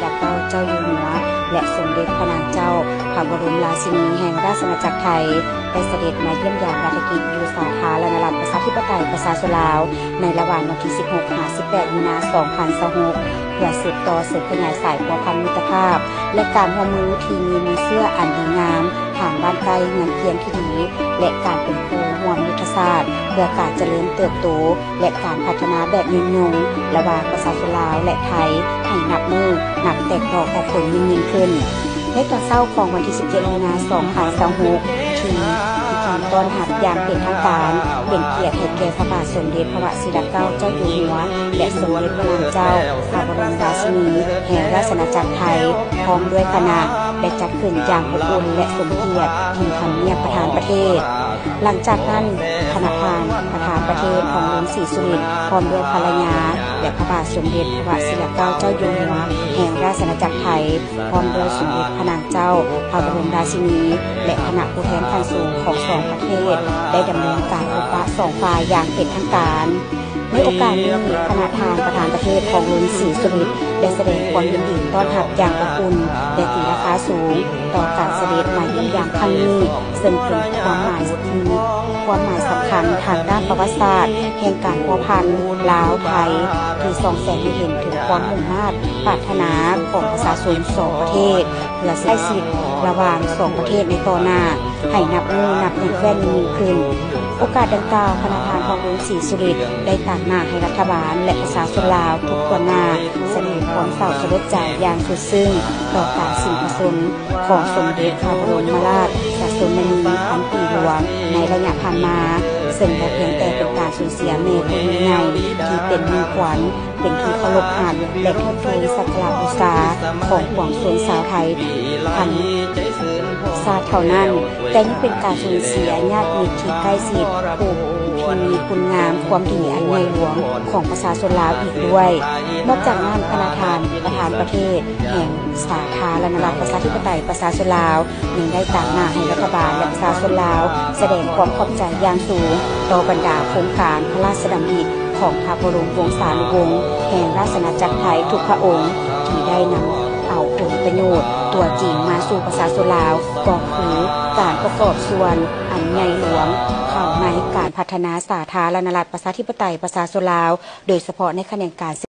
ລະເກົ້າເຈົ້າຢູ່ຫົວ ແລະ ສົມເດັດພະນາງເຈົ້າພະບໍລົມລາຊິນີແຫ່ງລາຊະອານາຈັກໄທ ໄດ້ສະເດັດມາຢ້ຽມຢາມລາຊະກິດຢູ່ສາທາລະນະລັດ ປະຊາທິປະໄຕ ປະຊາຊົນລາວ ໃນລະຫວ່າງວັນທີສິບຫົກຫາສິບແປດມີນາ ສອງພັນຊາວຫົກ ເພື່ອສືບຕໍ່ເສີມຂະຫຍາຍສາຍພົວພັນມິດຕະພາບ ແລະ ການຮ່ວມມືທີ່ມີມູນເຊື້ອອັນດີງາມ ທາງບ້ານໃກ້ເຮືອນຄຽງທີ່ດີ ແລະ ການເປັນຄູ່ຮ່ວມຍຸດທະສາດ ເພື່ອການຈະເລີນເຕີບໂຕ ແລະ ການພັດທະນາແບບຍືນຍົງ ລະຫວ່າງປະຊາຊົນລາວ ແລະ ໄທ ໃຫ້ນັບມື້ນັບແຕກດອກອອກຜົນຍິ່ງໆຂຶ້ນ. ໃນຕອນເຊົ້າຂອງວັນທີສິບເຈັດມີນາ ສອງພັນຊາວຫົກ ທີ່ພິທີຕ້ອນຮັບຢ່າງເປັນທາງການ ເປັນກຽດໃຫ້ແກ່ພະບາດສົມເດັດພະວະ ຊິລະເກົ້າເຈົ້າຢູ່ຫົວ ແລະ ສົມເດັດພະນາງເຈົ້າພະບໍລົມລາຊິນີແຫ່ງລາຊະອານາຈັກໄທ ພ້ອມດ້ວຍຄະນະ ໄດ້ຈັດຂຶ້ນຢ່າງອົບອຸ່ນ ແລະ ສົມກຽດທີ່ທຳນຽບປະທານປະເທດ. ຫຼັງຈາກນັ້ນ, ຄະນະທ່ານປະທານປະເທດ ທອງລຸນ ສີສຸລິດ ພ້ອມດ້ວຍພັນລະຍາ ແລະ ພະບາດສົມເດັດພະວະ ຊິລະເກົ້າເຈົ້າຢູ່ຫົວ ແຫ່ງລາຊະອານາຈັກໄທ ພ້ອມດ້ວຍສົມເດັດພະນາງເຈົ້າພະບໍລົມລາຊິນີ ແລະ ຄະນະຜູ້ແທນຂັ້ນສູງຂອງສອງປະເທດ ໄດ້ດຳເນີນການພົບປະສອງຝ່າຍຢ່າງເປັນທາງການ. ໃນໂອກາດນີ້, ຄະນະທ່ານປະທານປະເທດ ທອງລຸນ ສີສຸລິດ ໄດ້ສະແດງຄວາມຍິນດີຕ້ອນຮັບຢ່າງອົບອຸ່ນ ແລະ ຕີລາຄາສູງຕໍ່ການສະເດັດມາຢ້ຽມຢາມຄັ້ງນີ້, ເຊິ່ງເປັນຄວາມໝາຍທີ່ມີຄວາມໝາຍສຳຄັນທາງດ້ານປະຫວັດສາດ ແຫ່ງການພົວພັນລາວ-ໄທ ທີ່ສ່ອງແສງໃຫ້ເຫັນເຖິງຄວາມມຸ່ງມາດປາດຖະໜາຂອງປະຊາຊົນສອງປະເທດ ເພື່ອໃຊ້ຊີວິດລະຫວ່າງສອງປະເທດໃນຕໍ່ໜ້າ ໃຫ້ນັບມື້ນັບແໜ້ນແຟ້ນຍິ່ງຂຶ້ນ. ໂອກາດດັ່ງກ່າວ, ຄະນະທ່ານ ທອງລຸນ ສີສຸລິດ ໄດ້ຕາງໜ້າໃຫ້ລັດຖະບານ ແລະ ປະຊາຊົນລາວທຸກຖ້ວນໜ້າ ສະແດງຄວາມເສົ້າສະຫຼົດໃຈຢ່າງສຸດຊຶ້ງຕໍ່ການສິ້ນພະຊົນຂອງສົມເດັດພະບໍລົມມະລາຊະຊົນນະນີພັນປີຫຼວງໃນໄລຍະຜ່ານມາ, ເຊິ່ງບໍ່ພຽງແຕ່ເປັນການສູນເສຍແມ່ຜູ້ຍິ່ງໃຫຍ່ທີ່ເປັນມິ່ງຂວັນ ເປັນທີ່ເຄົາລົບຮັກ ແລະ ເທິດທູນສັກກາລະບູຊາຂອງປວງຊົນຊາວໄທທັງຊາດເທົ່ານັ້ນ, ແຕ່ຍັງເປັນການສູນເສຍຍາດມິດທີ່ໃກ້ຊິດ ຜູ້ທີ່ມີຄຸນງາມຄວາມດີອັນໃຫຍ່ຫຼວງຂອງປະຊາຊົນລາວອີກດ້ວຍ. ນອກຈາກນັ້ນ, ຄະນະທ່ານປະທານປະເທດແຫ່ງສາທາລະນະລັດ ປະຊາທິປະໄຕ ປະຊາຊົນລາວ ຍັງໄດ້ຕາງໜ້າໃຫ້ລັດຖະບານ ແລະ ປະຊາຊົນລາວ ສະແດງຄວາມຂອບໃຈຢ່າງສູງຕໍ່ບັນດາໂຄງການພະລາຊະດຳລິ ຂອງພະບໍລົມວົງສານຸວົງແຫ່ງລາຊະອານາຈັກໄທທຸກພະອົງ ທີ່ໄດ້ນຳເອົາຜົນປະໂຫຍດຕົວຈິງມາສູ່ປະຊາຊົນລາວ, ກໍຄືການປະກອບສ່ວນອັນໃຫຍ່ຫຼວງເຂົ້າໃນການພັດທະນາສາທາລະນະລັດ ປະຊາທິປະໄຕ ປະຊາຊົນລາວ, ໂດຍສະເພາະໃນຂະແໜງການ